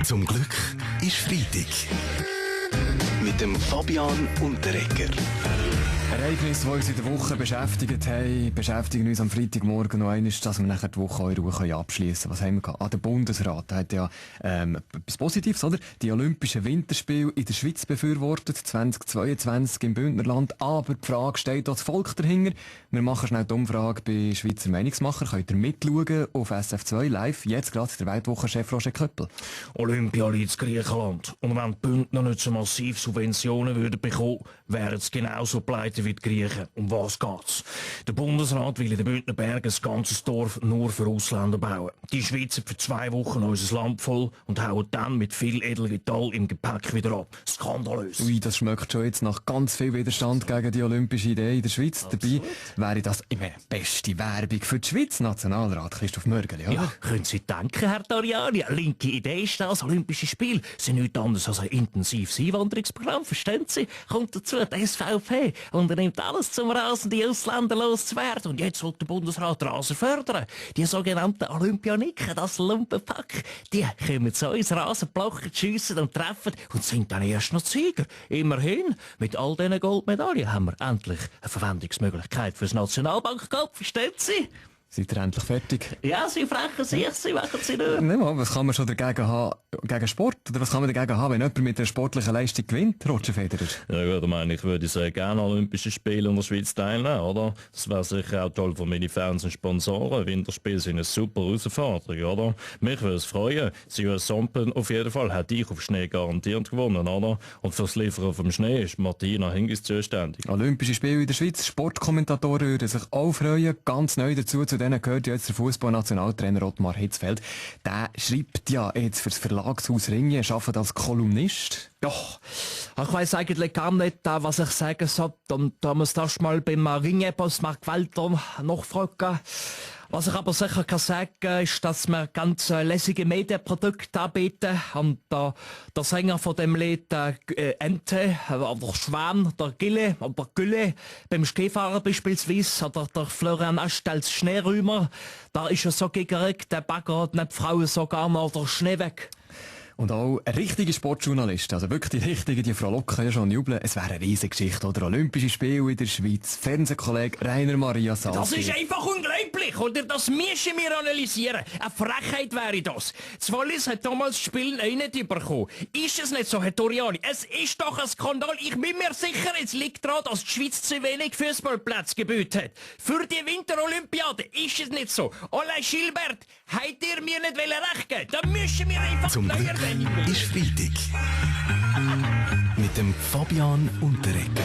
Zum Glück ist Freitag. Mit dem Fabian Unterreger. Ereignisse, die uns in der Woche beschäftigt haben, beschäftigen uns am Freitagmorgen noch einmal, dass wir nachher die Woche in Ruhe abschließen können. Was haben wir gehabt? Der Bundesrat hat ja etwas Positives, oder? Die Olympischen Winterspiele in der Schweiz befürwortet, 2022 im Bündnerland. Aber die Frage steht auch das Volk dahinter. Wir machen schnell die Umfrage bei Schweizer Meinungsmacher. Könnt ihr mitschauen auf SF2 live. Jetzt gerade der Weltwochenchef Roger Köppel. Olympia liegt in Griechenland. Und wenn die Bündner nicht so massiv Subventionen würden bekommen, wären es genauso pleite wie die Griechen. Um was geht's? Der Bundesrat will in den Bündner Bergen ein ganzes Dorf nur für Ausländer bauen. Die schwitzen für 2 Wochen unser Land voll und hauen dann mit viel Edelmetall im Gepäck wieder ab. Skandalös. Ui, das schmeckt schon jetzt nach ganz viel Widerstand gegen die olympische Idee in der Schweiz. Dabei wäre das immer beste Werbung für die Schweiz. Nationalrat Christoph Mörgeli, oder? Ja, können Sie danken, Herr Doriani. Eine linke Idee ist das. Olympische Spiele sind nichts anderes als ein intensives Einwanderungsprogramm. Verstehen Sie? Kommt dazu die SVP unternimmt alles, um Rasen die Ausländer loszuwerden. Und jetzt will der Bundesrat Rasen fördern. Die sogenannten Olympioniken, das Lumpenpack, die kommen zu uns Rasenblocken, schiessen und treffen und sind dann erst noch Sieger. Immerhin, mit all diesen Goldmedaillen haben wir endlich eine Verwendungsmöglichkeit für das Nationalbankgeld. Verstehen Sie? Seid ihr endlich fertig? Ja, Sie frechen sich, Sie machen sie nicht. Nicht mal, was kann man schon dagegen haben, gegen Sport? Oder was kann man dagegen haben, wenn jemand mit einer sportlichen Leistung gewinnt, Roger Federer? Ja gut, ich würde sehr gerne an Olympischen Spielen in der Schweiz teilnehmen, oder? Das wäre sicher auch toll für meine Fans und Sponsoren. Winterspiele sind eine super Herausforderung, oder? Mich würde es freuen. Die US Open auf jeden Fall hätte ich auf Schnee garantiert gewonnen, oder? Und fürs Liefern vom Schnee ist Martina Hingis zuständig. Olympische Spiele in der Schweiz, Sportkommentatoren würden sich auch freuen. Ganz neu dazu, zu denen gehört jetzt der Fußballnationaltrainer Ottmar Hitzfeld. Der schreibt ja jetzt fürs Verlagshaus Ringe, arbeitet als Kolumnist. Ja, ich weiss eigentlich gar nicht, was ich sagen soll. Und da muss das mal beim Ringe-Boss Mark Walter nachfragen. Was ich aber sicher kann sagen, ist, dass wir ganz lässige Medienprodukte anbieten. Und der Sänger von dem Lied, Ente, oder Schwan, der Gille, oder Gülle, beim Skifahren beispielsweise, oder der Florian Ast als Schneerümer, da ist er so gegeregt, der baggert nicht die Frauen sogar noch der Schnee weg. Und auch ein richtiger Sportjournalist, also wirklich die richtigen, die frohlocken ja schon jubeln. Es wäre eine riesige Geschichte, oder? Olympische Spiele in der Schweiz. Fernsehkollege Rainer Maria Salzburg. Das ist einfach unglaublich, oder? Das müssen wir analysieren. Eine Frechheit wäre das. Das Wallis hat damals das Spiel nicht bekommen. Ist es nicht so, Herr Doriani? Es ist doch ein Skandal. Ich bin mir sicher, es liegt daran, dass die Schweiz zu wenig Fußballplätze gebüht hat. Für die Winterolympiade ist es nicht so. Alain Gilbert, habt ihr mir nicht recht geben? Da müssen wir einfach Zum Glück ist Freitag. Mit dem Fabian Unterreger.